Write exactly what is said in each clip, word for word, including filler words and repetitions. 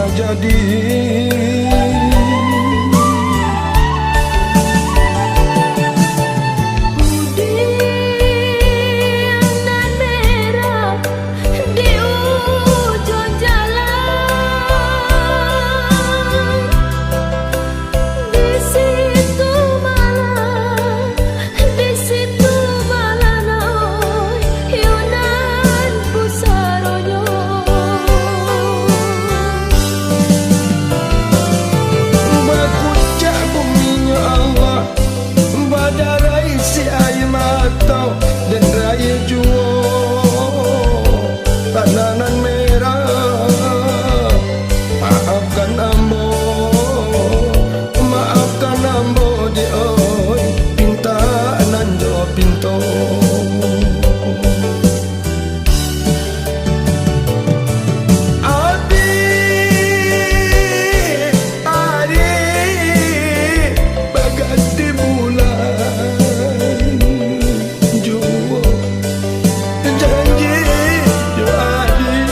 Jadi. Udiang nan merah di ujuang jalan. Di situ malah, di situ malah, oi, yo nan pusaronyo. Bakucak buminyo Allah, badarai si aia mato, den raia juo tanah nan merah. Maafkan ambo, maafkan ambo, Diak, oi, pinta nan jo pinto. Adik, adik, baganti bulan juo. Janji jo adik,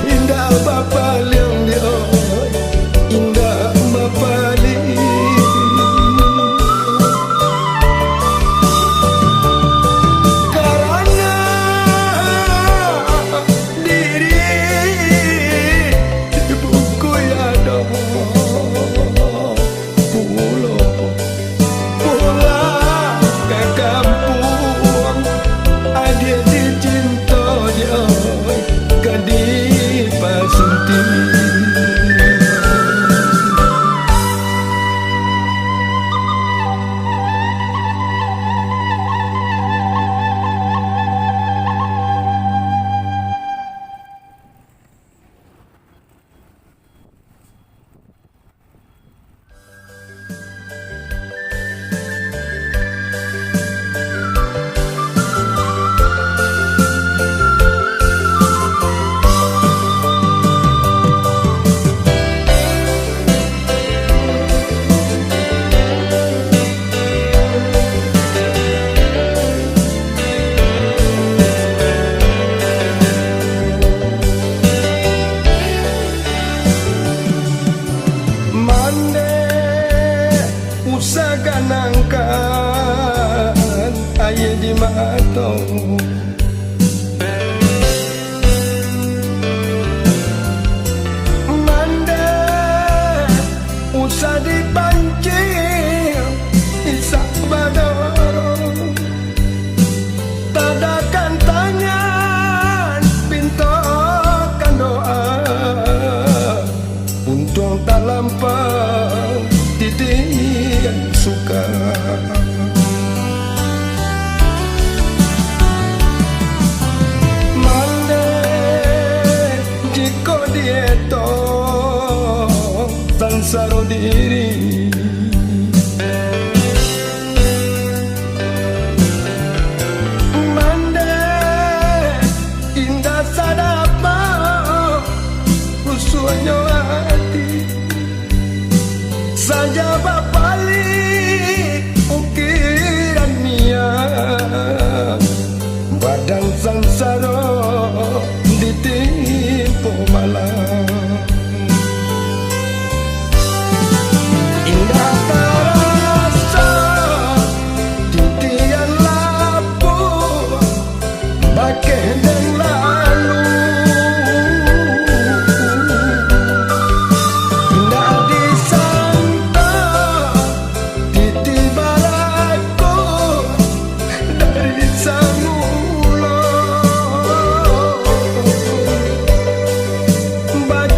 indak bapaliang, Diak, indak bapaliang. Karano diri bukui ado pulo. Pulang ka kampuang, adiak dicinto, Diak, ka dipasuntiang. Mandeh usah ganangkan aia di mato. Mandeh usah dipancing isak badoro. Tadakan tangan, pintokan doa. Untuang talampau titian suka. Mandeh jikok dietong sansaro diri. Mandeh indak sadapek rusuahnyo ati, saja bapaliang ukiran niaik, badan sansaro ditimpo malam. Indak tarasa titian lapuak bakeh den lalu. Indak disangka titi balaku dari samulo. Ba-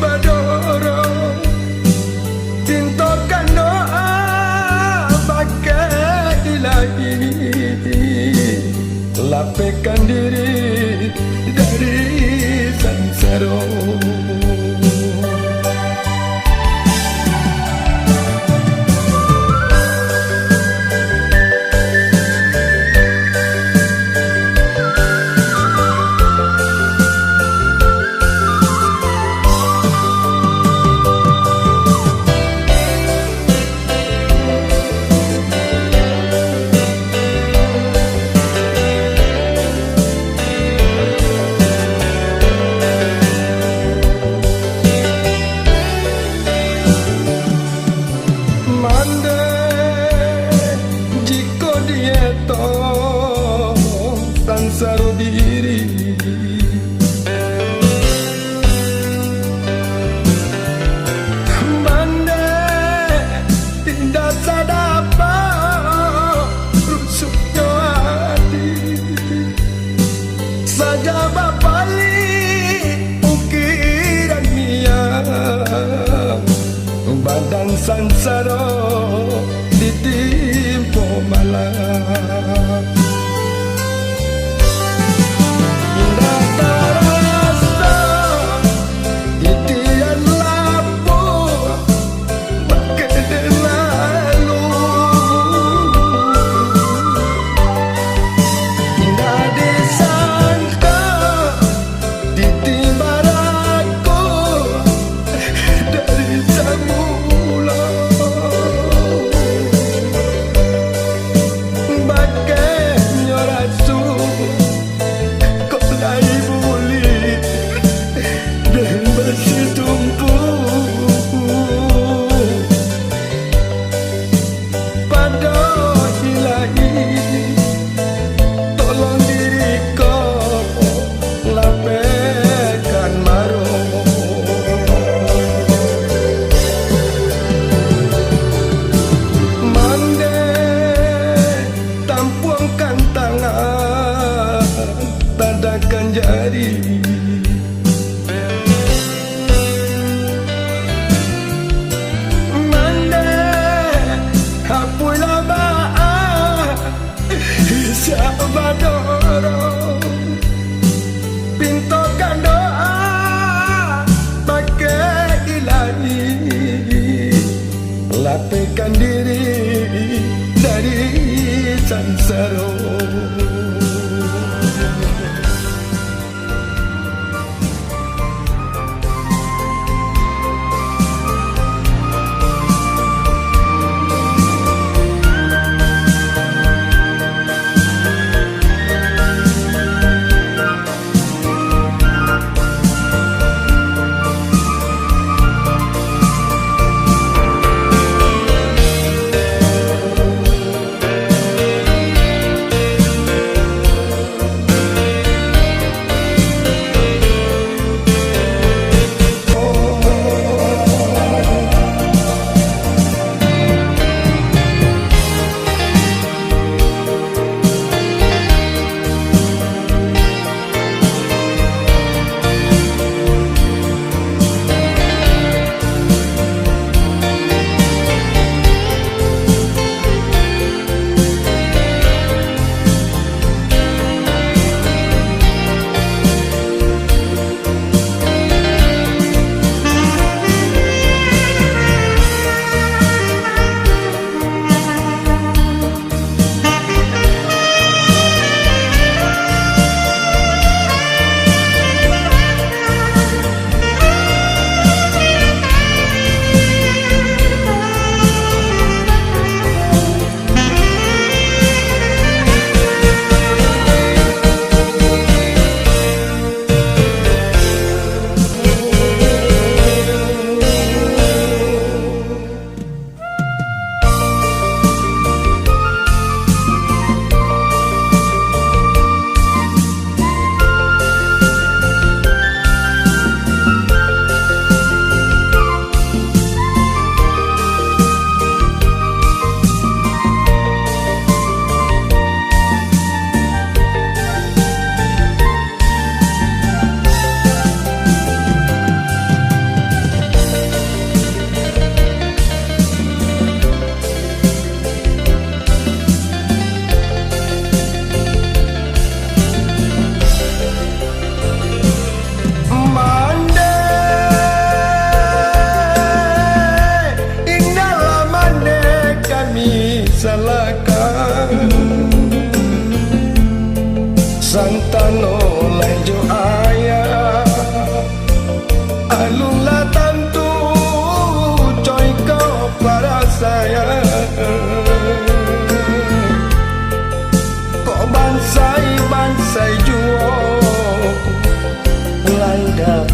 Badoro, pintokan doa bakeh Ilahi, lapehkan diri dari sansaro. Mandeh jiko dieto sansaro diri. Mandeh indak sadapek rusuknyo ati. Saja bapalik ukiran niaik, badan sansaro ditimpo malah. Indak tarasa titian lapuah bakeh den lalu. Indak disangka titi barakuah dari samula.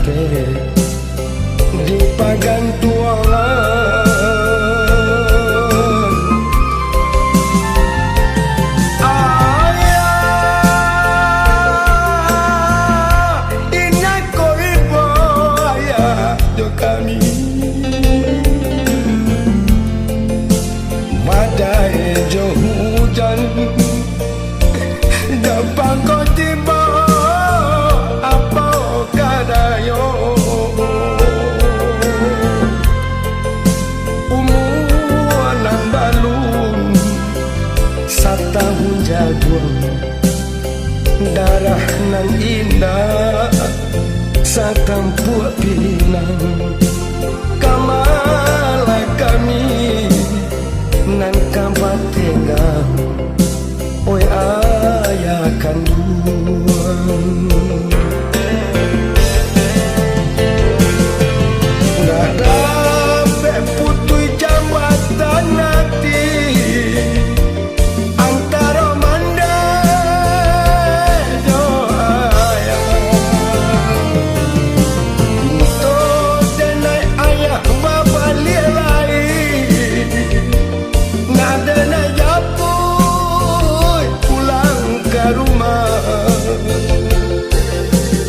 di pagantuangan. Ayah, inako ibo ayah jo kami. Badai jo hujan, Dapang ko tibo, apo ka dayo? Umua nan balun satahun jaguang, darah nan indak satampuak pinang. Kamalah kami nan ka batenggang, oi ayah kanduang. Ndak dapek putuih jambatan ati antaro mandeh jo ayah. Pinto denai ayah babaliak lai, nak denai japuik pulang ka rumah.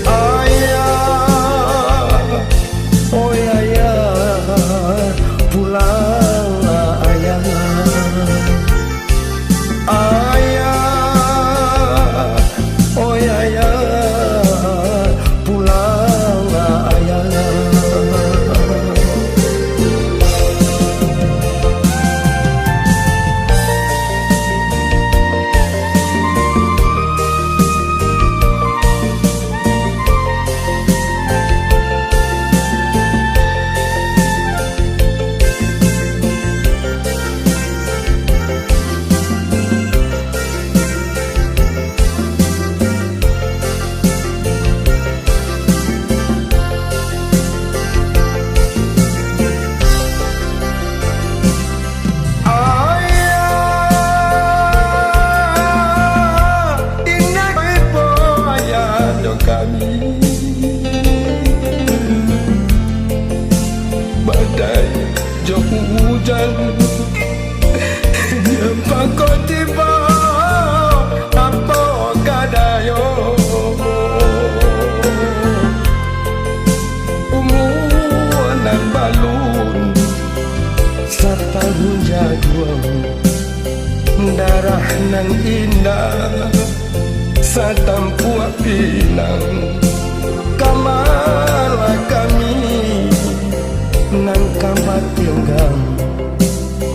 Ayah, oi ayah, pulanglah ayah. Ayah, oi ayah, pulanglah ayah. Ayah, indak ibo ayah jo kami. Badai jo hujan, dapang ko tibo, apo ka dayo? Umua nan balun satahun jaguang, darah nan indak satampuak pinang. Kamalah kami nan ka batenggang,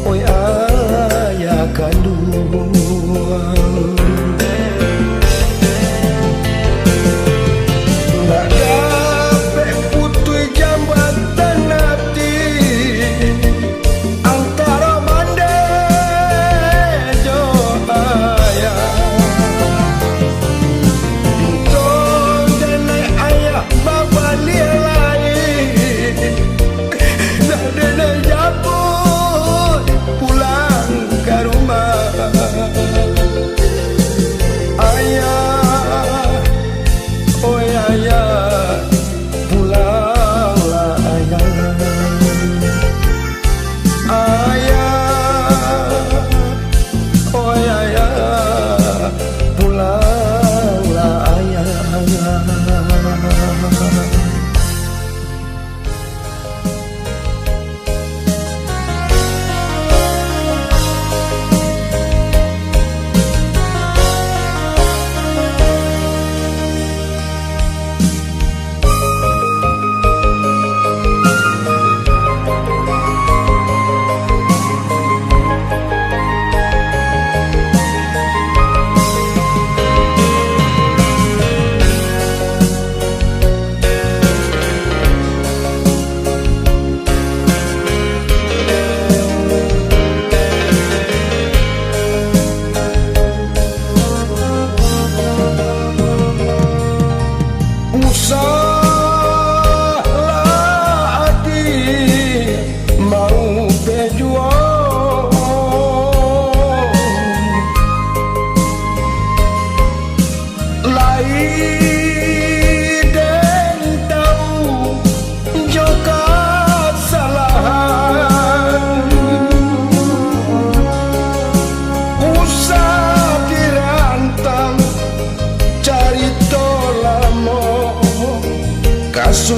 oi ayah kanduang. Ndak dapek putuih jambatan ati antaro mandeh jo ayah. Pinto denai ayah babaliak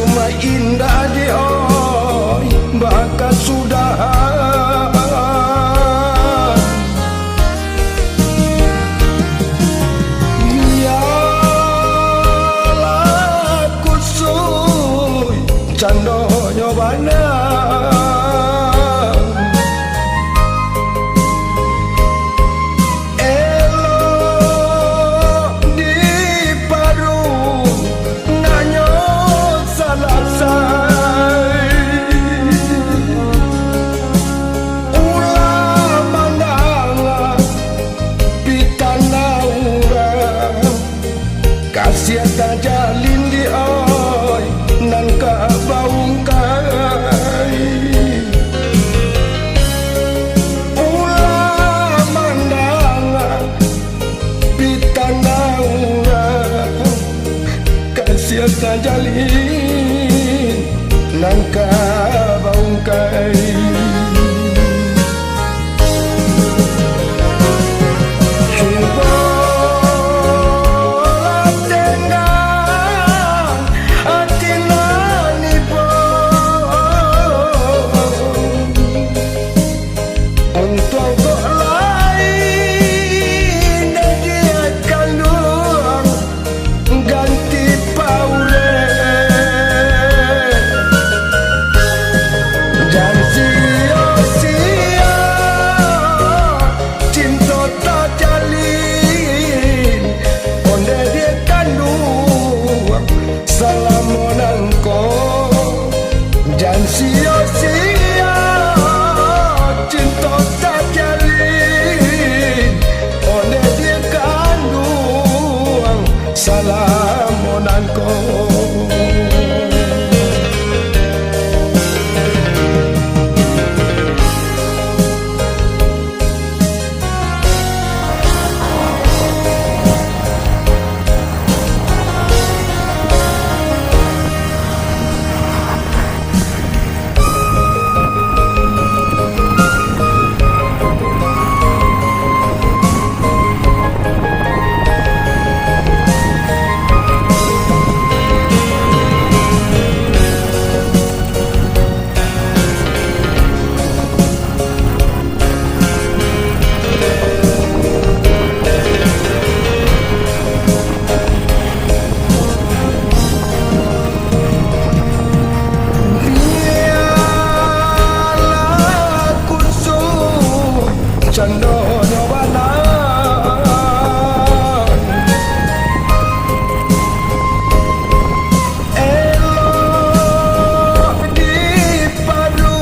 Rumah indah di oi, bakasudahan. Bialah kusui, candonyo bana. Elok diparu, nanyo salasai. Ulah mandanga pitana urang. Kasiah tajalin di oi, nan ka baungkai. Ulah mandanga pitana urang, kasiah tajalin, nan ka baungkai. Cubolah tenggang ati nan ibo. Untuang kok lai nan diak kanduang, ganti paurek. Jan sia-sia cinto tajalin, ondeh diak kanduang salamo nangko. Jan sia-sia cinto tajalin, ondeh diak kanduang salamo nangko. Bialah kusut candonyo bana. Elok diparu,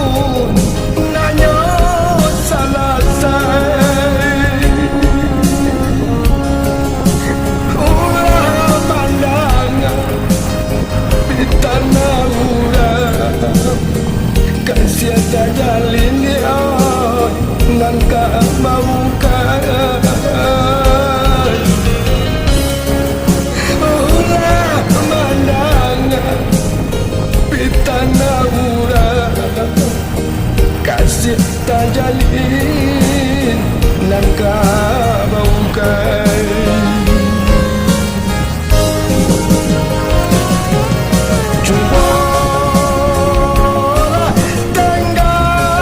nanyo salasai. Ulah mandanga pitana urang, kasiah tajalin di oi, nan ka baungkai. Ulah mandanga pitana urang, kasiah tajalin nan ka baungkai. Cubolah tenggang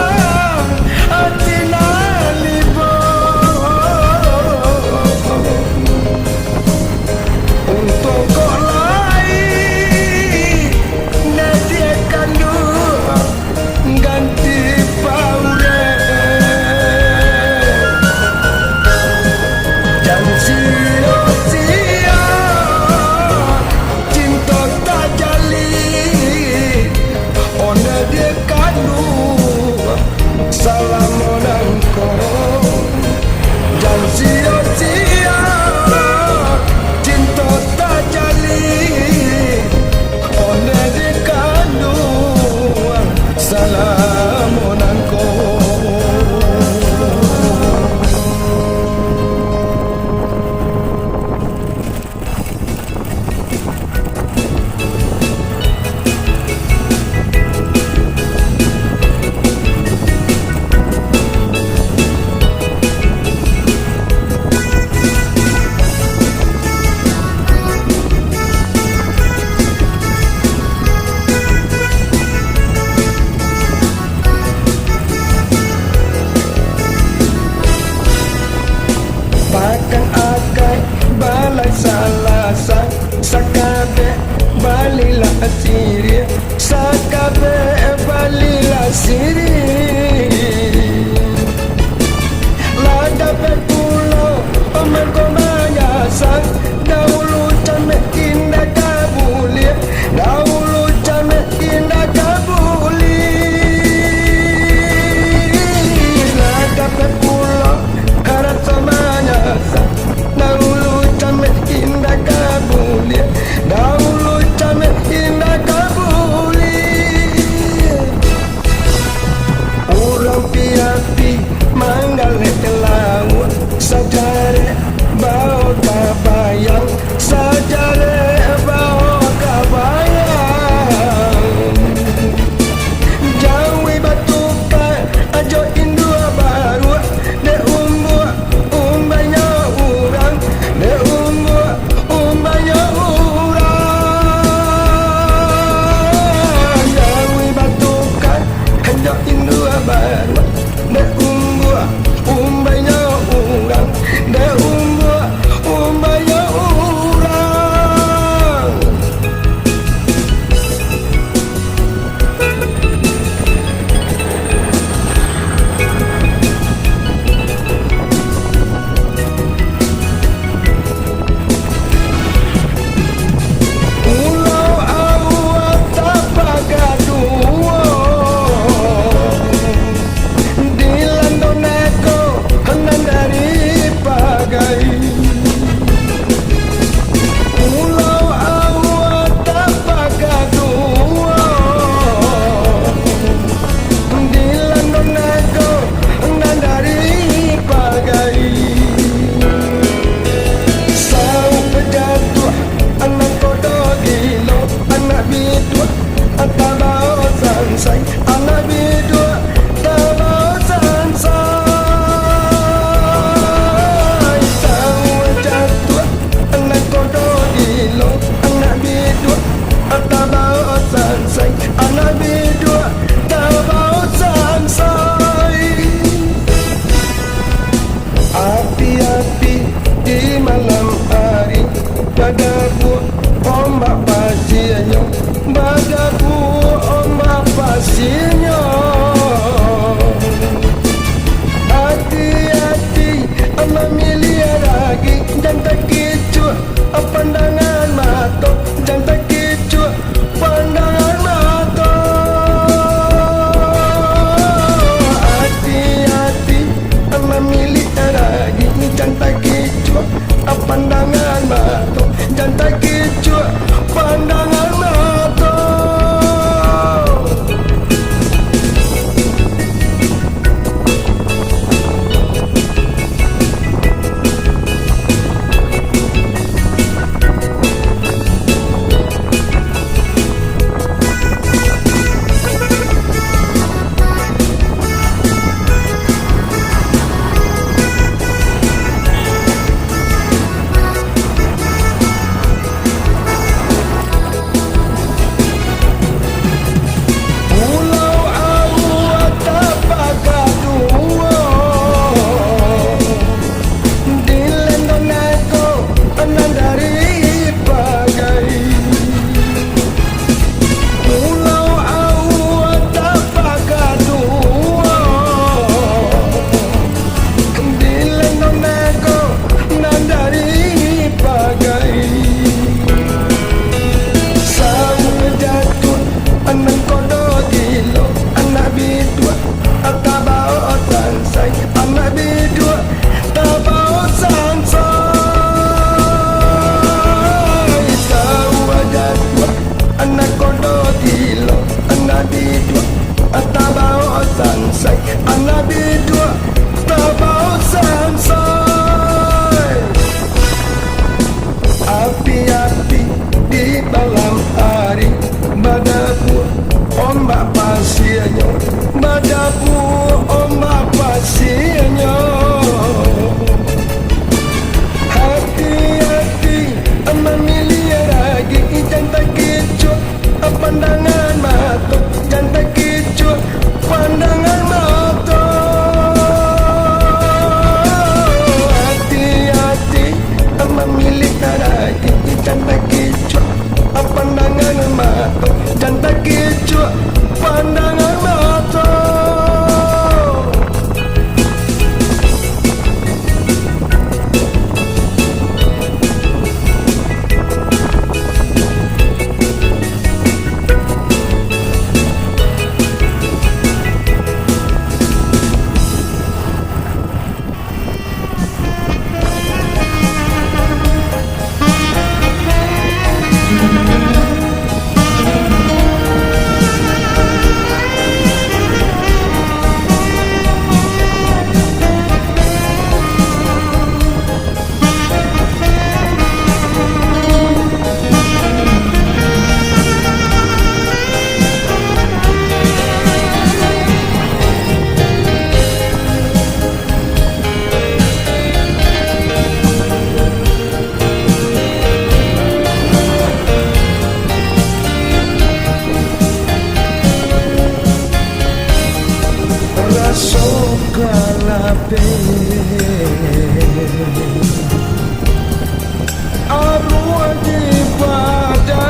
Pulau Awak tapagaduah, dilando nako nan dari pagai. Pulau Awak tapagaduah, dilando nako nan dari pagai. Sauh bajatuah, anak kodok gilo, anak biduak, tabao sansai, anak biduak, tabao sansai. Sauh bajatuah, anak kodok gilo, anak biduak, tabao sansai, anak biduak, tabao sansai. Api-api di malam ari, badabuak ombak pasianyo, badabuak ombak pasianyo. Ati-ati mamiliah daging, jan takicuak pandangan mato, jan takicuak pandangan mato. Ati-ati mamiliah daging, jan takicuak pandangan mato, jan takicuak pandangan mato. Pulau Awak tapagaduah, dilando nako nan dari pagai. Pulau Awak tapagaduah, dilando nako nan dari pagai. Sauh bajatuah, anak kodok gilo, anak biduak, tabao sansai, anak biduak, tabao sansai. Sauh bajatuah, anak kodok gilo, anak biduak, tabao sansai, anak biduak, tabao sansai. Api-api di malam ari, badabuak ombak pasianyo, badabuak ombak pasianyo. Ati-ati mamiliah daging, jan takicuak pandangan mato, jan takicuak pandangan mato. Ati-ati mamiliah daging, jan takicuak pandangan mato, jan takicuak pandangan mato. Raso kalapeh, aruah di badan.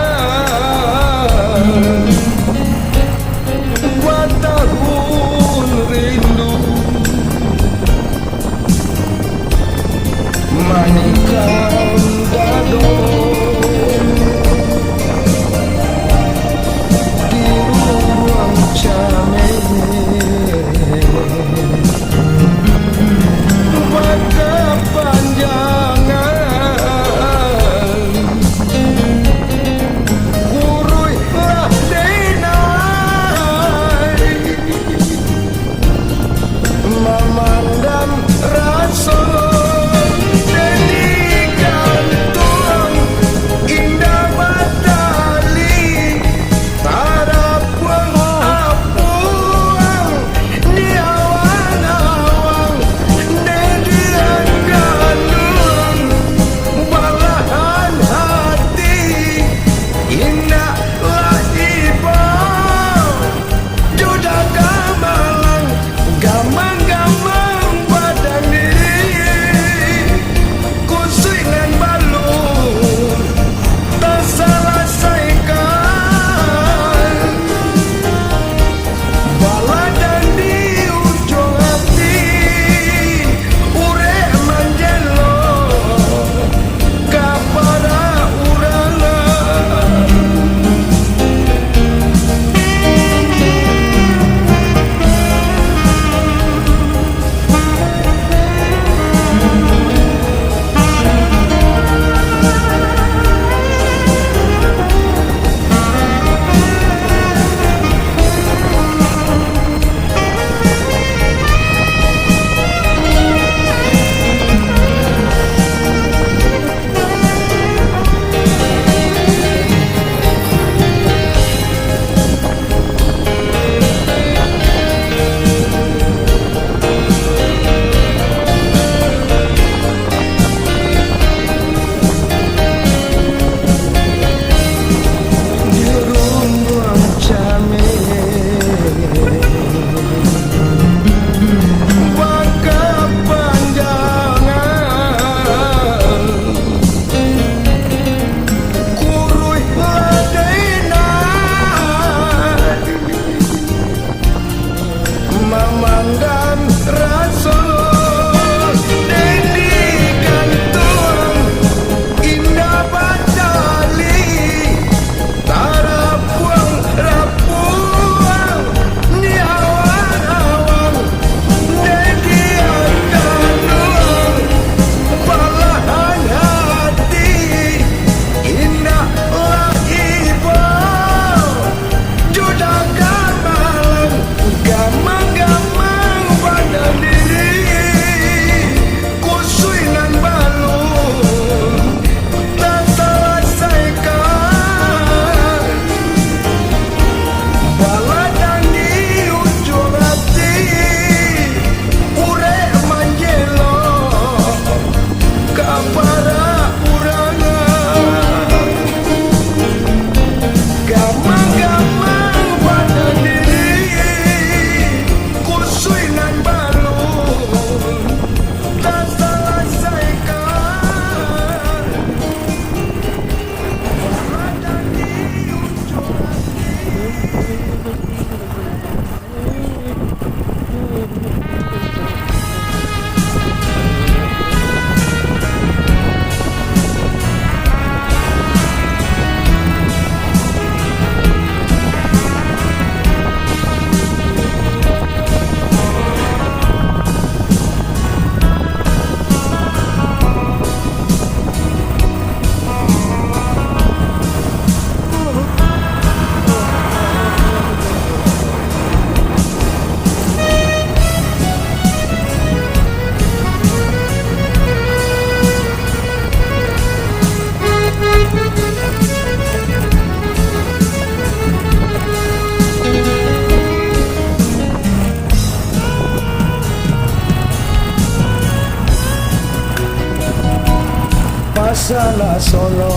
Pasalah sono,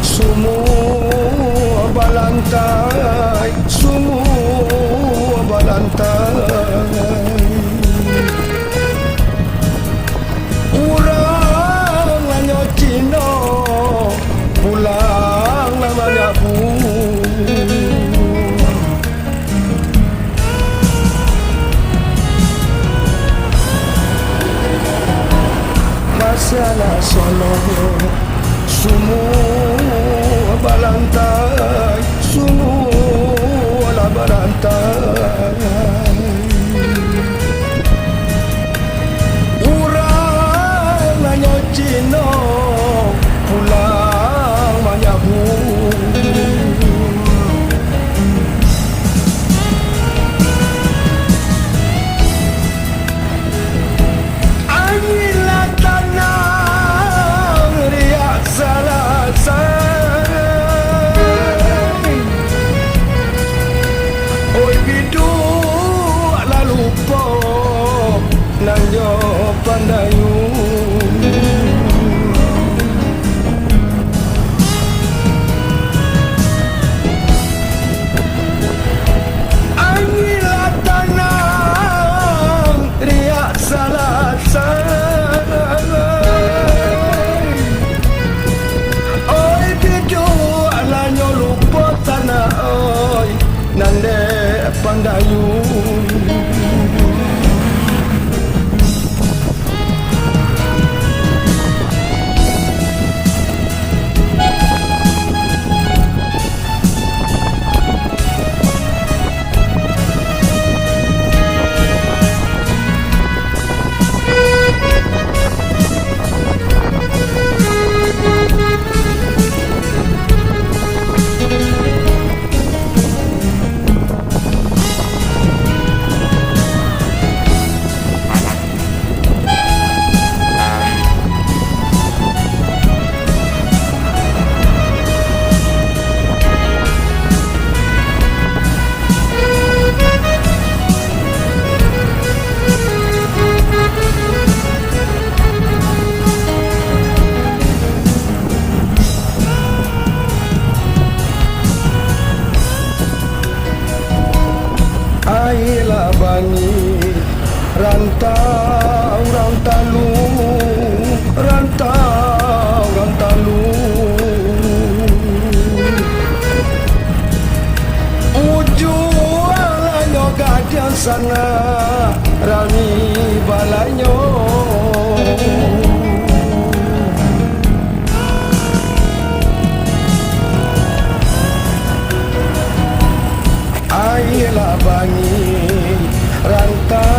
sumua balantai, sumua balantai. Urang nanyo Cino, pulang namonyo Bu. Pasalah sono, sumua balantai, sumua lah balantai. Urang nanyo Cino, pulang manyabuik. Angin lah tanang, riak salasai. Oi biduak lah lupo, nan jo pandayung. Angin lah tanang, riak salasai. Oi biduak lah nyo lupo tanang, oi, nan dek pandayung. Aia lah bangih, rantau urang talu, rantau urang talu. Ujuang lah nyo gadiang sanak, rami balainyo. Aia lah bangih, rantau